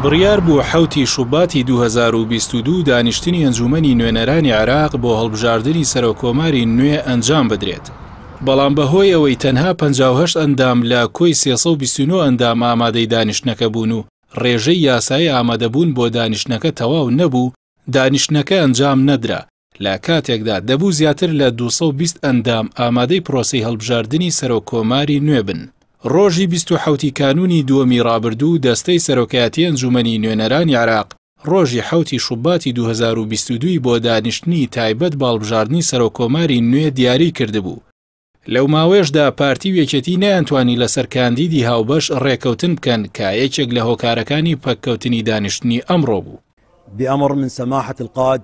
بڕیار بوو حەوتی شوباتی 2022 دانیشتنی ئەنجوومەنی نوێنەرانی عێراق بۆ هەڵبژاردنی سەرۆککۆماری نوێ ئەنجام بدرێت، بەڵام بەهۆی ئەوەی تەنها 58 ئەندام لە کۆی 329 ئەندام ئامادەی دانیشتنەکە بوون و ڕێژەی یاسایی ئامادەبوون بۆ دانیشتنەکە تەواو نەبوو، دانیشتنەکە ئەنجام نەدرا، لە کاتێکدا دەبوو زیاتر لە 220 ئەندام ئامادەی پرۆسەی هەڵبژاردنی سەرۆک کۆماری نوێ بن. ڕۆژی 27 ی کانوونی دووەمی ڕابردوو دەستەی سەرۆکایەتی ئەنجوومەنی نوێنەرانی عێراق ڕۆژی حەوتی شوباتی 2022 ی بۆ دانیشتنی تایبەت بە هەڵبژاردنی سەرۆک کۆماری نوێ دیاری کردبوو. لەو ماوەیەشدا پارتی و یەکێتی نەیانتوانی لەسەر کاندیدی هاوبەش ڕێکەوتن بکەن کە یەکێک لە هۆکارەکانی پەککەوتنی دانیشتنی ئەمڕۆ بوو. بأمر من سماحة القائد.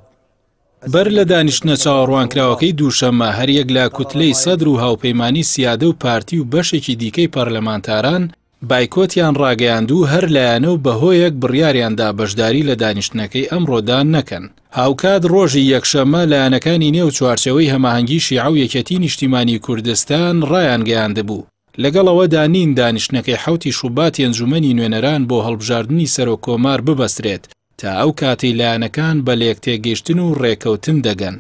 بەر لە دانیشتنە چاوەڕوانکراوەکەی دووشەممە، هەریەک لە کوتلەی سەدر و هاوپەیمانی سیادە و پارتی و بەشێکی دیکەی پەرلەمانتاران بایکۆتیان ڕاگەیاند و هەر لایەنە و بەهۆیەک بڕیاریان دا بەشداری لە دانیشتنەکەی ئەمڕۆدا نەکەن. هاوکات ڕۆژی یەکشەممە لایەنەکانی نێو چوارچێوەی هەماهەنگی شیعە و یەکێتی نیشتیمانی کوردستان ڕایانگەیاندبوو، لەگەڵ ئەوەدا نین دانیشتنەکەی حەوتی شوباتی ئەنجومەنی نوێنەران بۆ هەڵبژاردنی سەرۆک کۆمار ببەسترێت تا ئەو کاتەی لایەنەکان بە لێکتێگەیشتن و ڕێکەوتن دەگەن.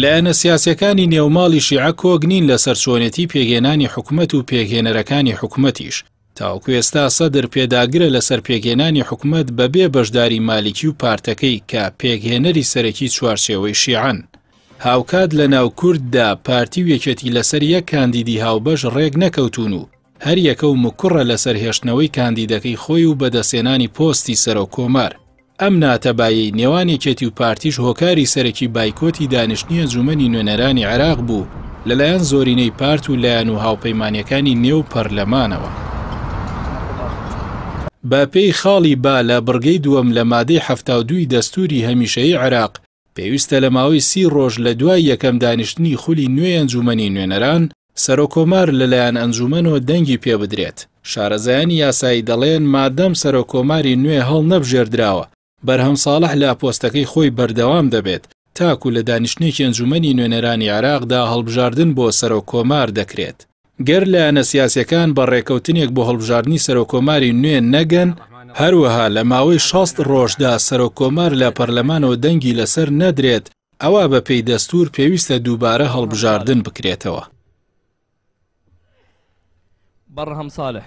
لایەنە سیاسیەکانی نێوماڵی شیعە کۆک نین لەسەر چۆنێتی پێکهێنانی حکومەت و پێکهێنەرەکانی حکومەتیش. تاوەکو ئێستا سەدر پێداگرە لەسەر پێکهێنانی حکومەت بەبێ بەشداری مالیکی و پارتەکەی کە پێکهێنەری سەرەکی چوارچێوەی شیعەن. هاوکات لەناو کورددا پارتی و یەکێتی لەسەر یەک کاندیدی هاوبەش ڕێک نەکەوتوون و هەریەکە و مکوڕە لەسەر هێشتنەوەی کاندیدەکەی خۆی و بەدەستهێنانی پۆستی سەرۆک کۆمار. ئەم ناتەبایەی نێوان یەکێتی و پارتیش هۆکاری سەرەکی بایکۆتی دانیشتنی ئەنجومەنی نوێنەرانی عێراق بوو لەلایەن زۆرینەی پارت و لایەن و هاوپەیمانیەکانی نێو پەرلەمانەوە. بە پێی خاڵی با لە بڕگەی دووەم لە مادەی 72 ی دەستووری هەمیشەیی عێراق، پێویستە لە ماوەی 30 ڕۆژ لە دوای یەکەم دانیشتنی خولی نوێی ئەنجومەنی نوێنەران، سەرۆککۆمار لەلایەن ئەنجومەنەوە دەنگی پێبدرێت. شارەزایانی یاسایی دەڵێن مادەم سەرۆککۆماری نوێ هەڵنەبژێردراوە، بەرهەم ساڵح لە پۆستەکەی خۆی بەردەوام دەبێت تاکو لە دانیشتنێکی ئەنجومەنی نوێنەرانی عێراقدا هەڵبژاردن بۆ سەرۆککۆمار دەکرێت. گەر لایەنە سیاسیەکان بە ڕێکەوتنێک بۆ هەڵبژاردنی سەرۆککۆماری نوێ نەگەن، هەروەها لە ماوەی 60 ڕۆژدا سەرۆککۆمار لە پەرلەمانەوە دەنگی لەسەر نەدرێت، ئەوا بە پێی دەستوور پێویستە دووبارە هەڵبژاردن بکرێتەوە. بەرهەم ساڵح.